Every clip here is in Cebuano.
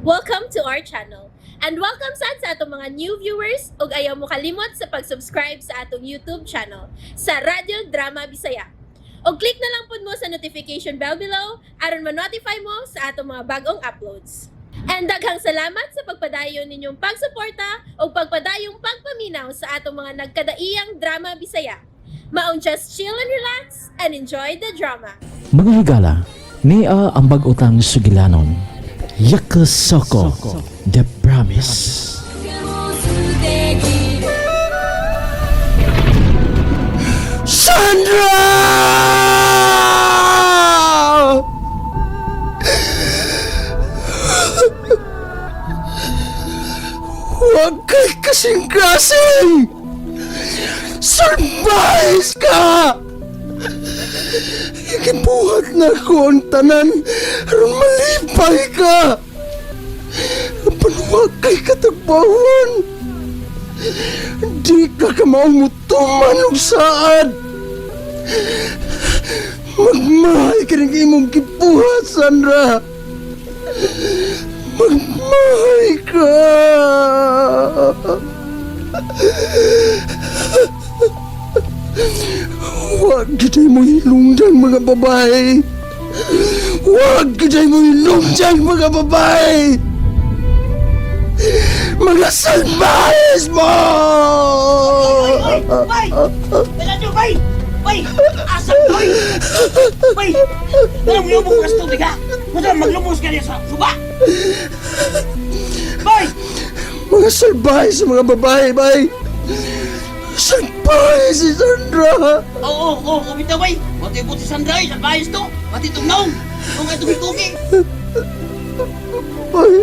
Welcome to our channel. And welcome sad sa atong mga new viewers ug ayaw mo kalimot sa pag-subscribe sa atong YouTube channel sa Radyo Drama Bisaya. Og click na lang pud mo sa notification bell below aron ma-notify mo sa atong mga bagong uploads. And daghang salamat sa pagpadayon ninyong pagsuporta ug pagpadayong pagpaminaw sa atong mga nagkadaiyang drama Bisaya. Maong just chill and relax and enjoy the drama. Mga higala, nia ang bag-otang sugilanon. Yakusoko, The Promise. Sandra! Huwag kay kasing-kasing! Surprise ka! Ikibuhat na ko ang tanan aron malipay ka! Panuwag kay katagbawan! Di ka kamaong mutuman og saad! Magmahay ka ng imong gibuhat, Sandra! Magmahay ka! Huwag kita'y mo hilungdan, mga babae! Huwag kita'y mo hilungdan, mga babae! Mga salbahes mo! Bay! Bay! Bay! Bay! Asa ko, bay! Bay! Anong yubong ka sa tubig, ha? Masa maglumos ka niya sa suba? Bay! Mga salbahe sa mga babae, bay! Salbahe si Sandra! Oo, oo, oo, bitaw, bay! Mati po si Sandra, eh, sa bayos to! Mati itong naong! Kung itong ituki! Bay!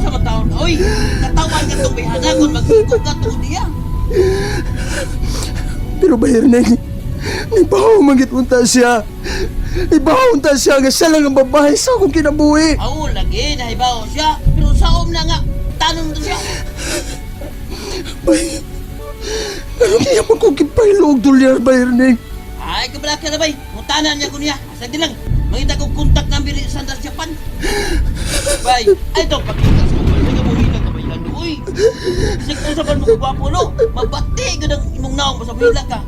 Sa mataon, oy! Katawan ka itong bayhana kung magsikog ka to niya! Pero bayar na Nibaho mangit unta siya. Nibaho unta siya nga siya lang ang babae sa akong kinabuhi. Oo, lagi, nahibaw siya. Pero saom na nga, tanong to siya. Bay, anong iya man kong gipailo og dolyar, bayar ni? Ay, kabala ka na, bay! Mutanan niya ko niya. Sa lang, mangita kong kontak number ni Sandra sa Japan. Bay, ay ito, pagkita sa kapal, may kabuhilan ka ba yan? Uy! Kasi kung sa mo kagwapo, no? Mabati ka ng imong naong, basta mahila ka.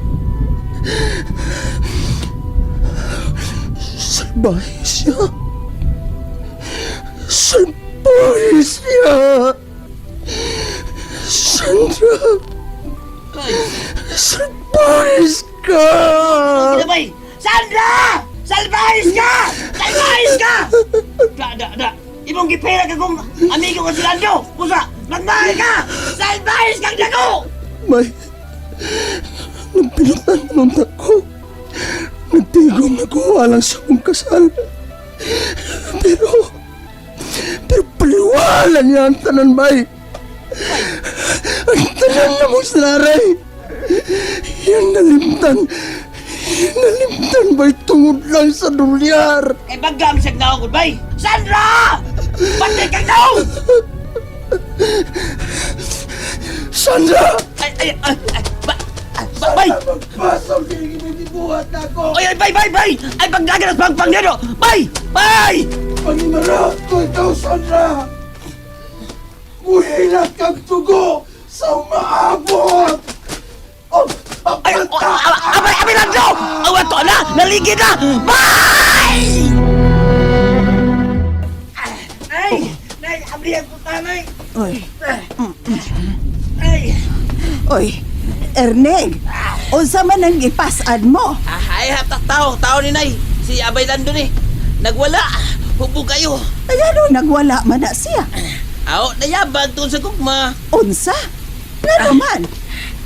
Salbahe siya. Salbahe siya. Sandra, Bay, salbahe ka! sige na, bay! Sandra! Salbahis ka! Salbahis ka! Da, da, da. Imong gipera ka kung amigo ko si Lando. Pusa, magmahal ka! Salbahis kang dago! May, nagpinutan na ko. Nagtigom na ko alang sa akong kasal. Pero, pero paliwala niya ang tanan, bay. Ang tanan na mong sinaray. Yan nalimtan. Yan nalimtan, bay, tungod lang sa dolyar. Kay bagam siyang naong, bay! Sandra! Patay kang naong! Sandra! Ay, ay, ay, ay, ba, ay, ba, bay! Magpasaw din ang na ko! Ay, ay, bay, bay, bay! Ay, pagdagan at pagpang nito! Bay! Bay! Pangimarap ko ikaw, Sandra! Muhilat kang tugo sa umaabot! Oh, Ay, oh, abay, abay, Lando! Awa to na! Naligid na! Bay! Ay! Nay, abri ang putanay! Oy, Ay! oy, Erneg, unsa man ang ipasad mo? Ah, ay, hatak tao, tao ni Nay. Si Abay Lando ni. Nagwala. Hubog kayo. Ay, ano, nagwala man na siya. Aw, nayabag tungod sa gugma. Unsa? Ngano man?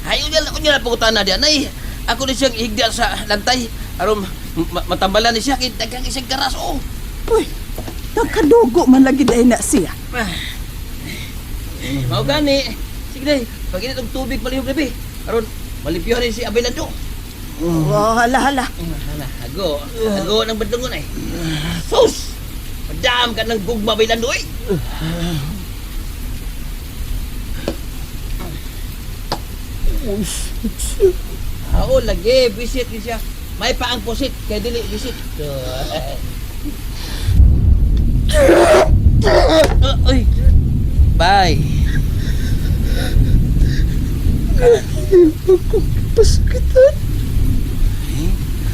Ay, unya unya na pangutana diyan, Nay. Ako ni siyang ihigda sa lantay. Aron matambalan ni siya kay daghang isang garas oh. Uy, nagkadugo man lagi dahil na siya. Eh, mao gani. Sige day, paginit og tubig palihog gabi. Aron malimpyuhan ni si Abay Lando. Oh, hala, hala. Hala, ago. Ago ng badlongon ay. Sus! Madam ka ng gugma Abay Lando eh. Oo, lagi. Visit ni siya. May paang pusit. Kaya dili, visit. So, Bye. Pasakitan.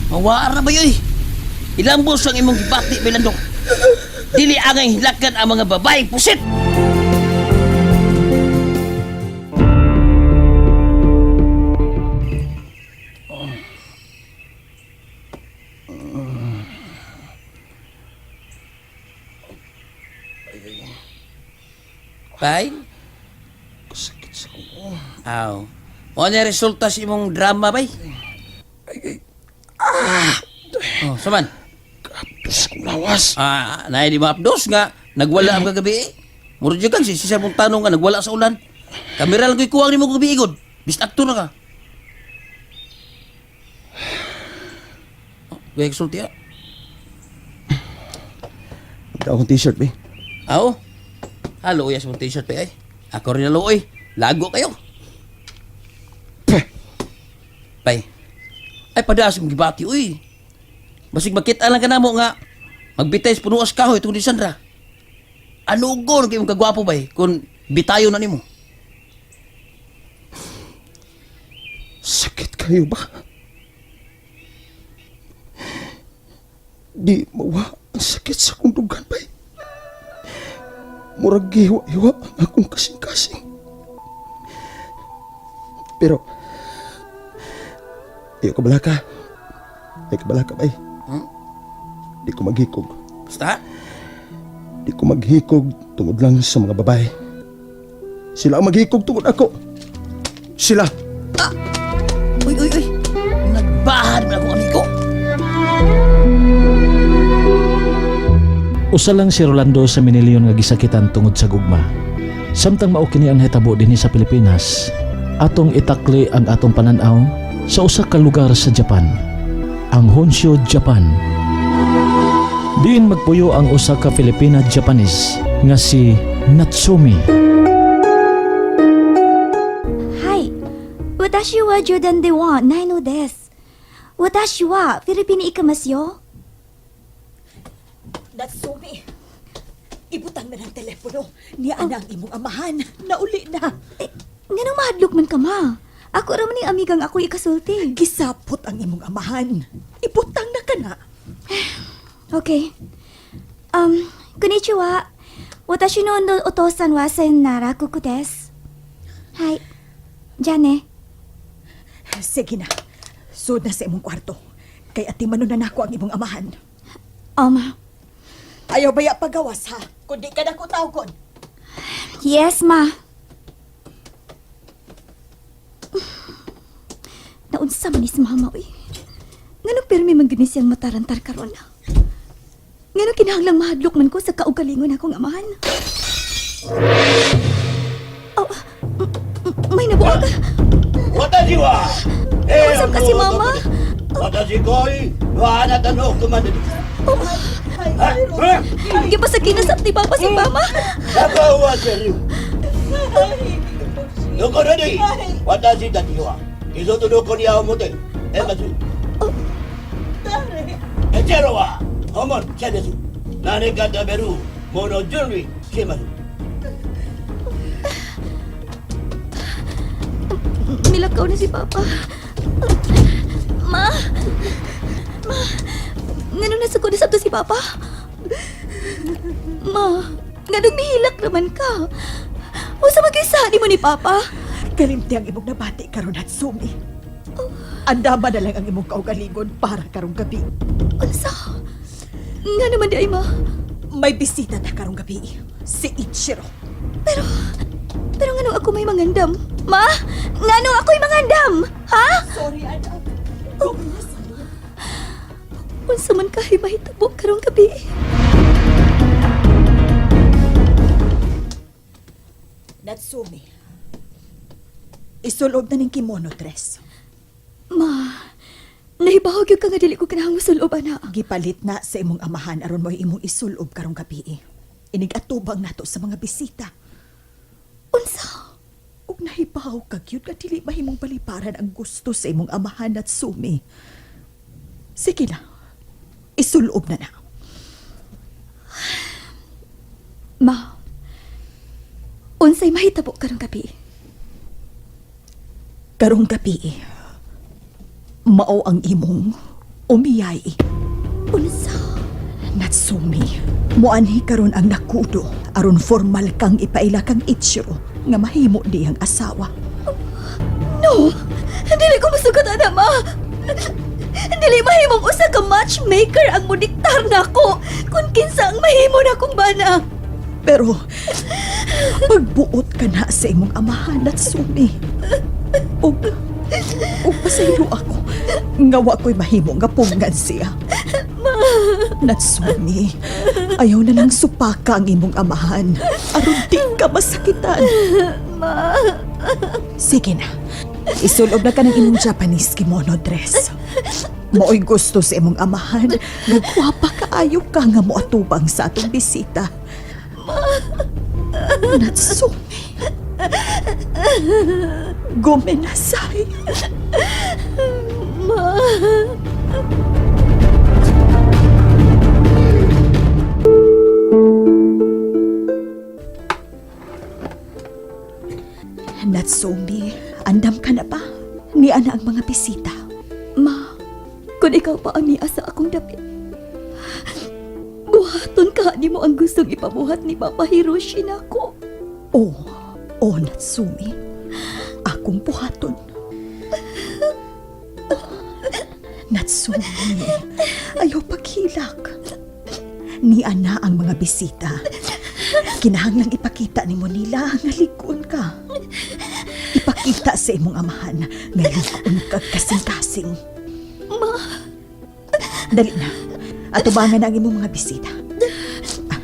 Mawaar na ba yun eh? Ilambos ang imong gibati, Belando. Dili angay hilakan ang mga babae, pusit! Bay? Sakit sa akong. Aw. O na resulta sa imong drama, bay? Oh, saman. Kapos kong lawas. Ah, naay di maapdos nga nagwala ang kagabi eh. Murag jud kang si Cesar Montano nga nagwala sa ulan. Kamera lang ko'y kuwang nimo kagabi igod. Bist aktor na ka. Oh, gaya kasulti ah. Ikaw akong t-shirt, be. Aw. Halo uyas mong t-shirt pa eh. Ako rin naluoy. Lago kayo. Peh! Bay. Ay padaas mong gibati uy. Basig makita lang ka namo nga magbitay sa punuas kahoy tungod ni Sandra. Ano gor kay mong kagwapo bay kung bitayo na nimo. Sakit kayo ba? Di mawa ang sakit sa akong dugan, bay. Murag gihiwa-hiwa ang akong kasing-kasing. Pero, ayaw ka balaka. Ayaw ka balaka, bay. Hmm? Di ko maghikog. Basta. Di ko maghikog tungod lang sa mga babae. Sila ang maghikog tungod ako. Sila. Uy, uy, uy. Nagbahad man ako amigo. Usa lang si Rolando sa Minilyon nga gisakitan tungod sa gugma. Samtang mao kini ang nahitabo dinhi sa Pilipinas, atong itakli ang atong pananaw sa usa ka lugar sa Japan, ang Honshu, Japan. Diin magpuyo ang usa ka Filipina-Japanese nga si Natsumi. はい。私は冗談ではないのです。私はフィリピンに行きますよ。 Natsumi, ibutang na ng telepono. Niya na ang imong amahan. Nauli na. Eh, nganong mahadlok man ka ma? Ako ra man ning amigang ako ikasulti. Gisapot ang imong amahan. Ibutang na ka na. Okay. こんにちは。私のお父さんはさよならここです。はい。じゃあね。 Sige na. Sud na sa imong kwarto. Kay ati manon na nako ang imong amahan. Um, Ayaw baya pagawas ha. Kundi ka na ko tawgon. Yes, ma. Naunsa man ni si mama, uy. Nganong pirmi man gani siyang matarantar karon? Nganong kinahanglang mahadlok man ko sa kaugalingon akong amahan? Oh, may nabuag. 私は Usap ka si mama. 私恋はあなたの奥までです。 Oh, gipasakina sa ni papa si mama. 中はセリフ。どこで私たちは二度とどこには思てえまず。エチェロはホモンチェです。何か食べるもの準備します。 Milakaw na si Papa. Ma! Ma! Nganong nasa ko na sabto si Papa? Ma, nganong mihilak naman ka? Usa magkisa mo ni Papa? Kalimti ang imong nabati karon Natsumi. Andama na lang ang imong kaugalingon para karong gabi. Unsa? Nga naman di ay ma. May bisita ta karong gabi. Si Ichiro. Pero, pero nganong ako may mangandam? Ma, nganong ako'y mangandam? Ha? Sorry, anak. Unsa man kahay mahitabo karong gabi? Natsumi. Isulob na ning kimono dress. Ma, nahibahog yung ka nga dili ko kinahang musulob, ana. Gipalit na sa imong amahan aron mo imong isulob karong gabi. Inig atubang nato sa mga bisita. Unsa? Ug nahibaw ka gyud nga dili mahimong paliparan ang gusto sa imong amahan Natsumi. Sige na. Isulob na na. Ma, Unsay mahitabo karong gabi? Karong gabi, mao ang imong umiyay. Unsa? Natsumi, muanhi karon ang nakudo aron formal kang ipaila kang Ichiro nga mahimo diyang asawa. No! Dili ko masugat ana, ma! Dili mahimong usa ka matchmaker ang modiktar nako kung kinsa ang mahimo na kong bana. Pero pagbuot ka na sa imong amahan, Natsumi. Ug ug pasaylo ako nga wa ko'y mahimo nga punggan siya. Natsumi, ayaw na lang supaka ang imong amahan aron di ka masakitan. Ma! Sige na. Isulob na ka ng imong Japanese kimono dress. Mao'y gusto sa imong amahan. Nagwapa kaayo ka nga moatubang sa atong bisita. Natsumi. Gomenasai. Ma! Natsumi, andam ka na ba? Niya na ang mga bisita. Ma, kung ikaw pa ang niya sa akong dapit, buhaton ka ni mo ang gustong ipabuhat ni Papa Hiroshi nako. Oh, oh Natsumi. Akong buhaton. Natsumi, ayaw paghilak. Niya na ang mga bisita. Kinahanglang ipakita ni nila nga ligon ka. Ipakita sa imong amahan nga ligon ka kasing-kasing. Ma! Dali na. Atubangan na ang imong mga bisita. Ah,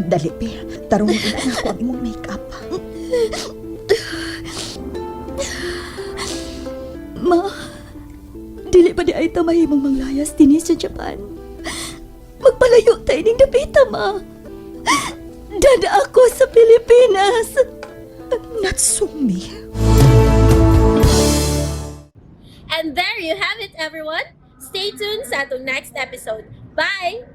dali, pe. Tarong na ako ang imong makeup. Ma, dili pa di ay ta mahimong manglayas dinhi sa Japan. Magpalayo tayo ning dapita, ma. Dada ako sa Pilipinas. Natsumi. And there you have it, everyone. Stay tuned sa atong next episode. Bye!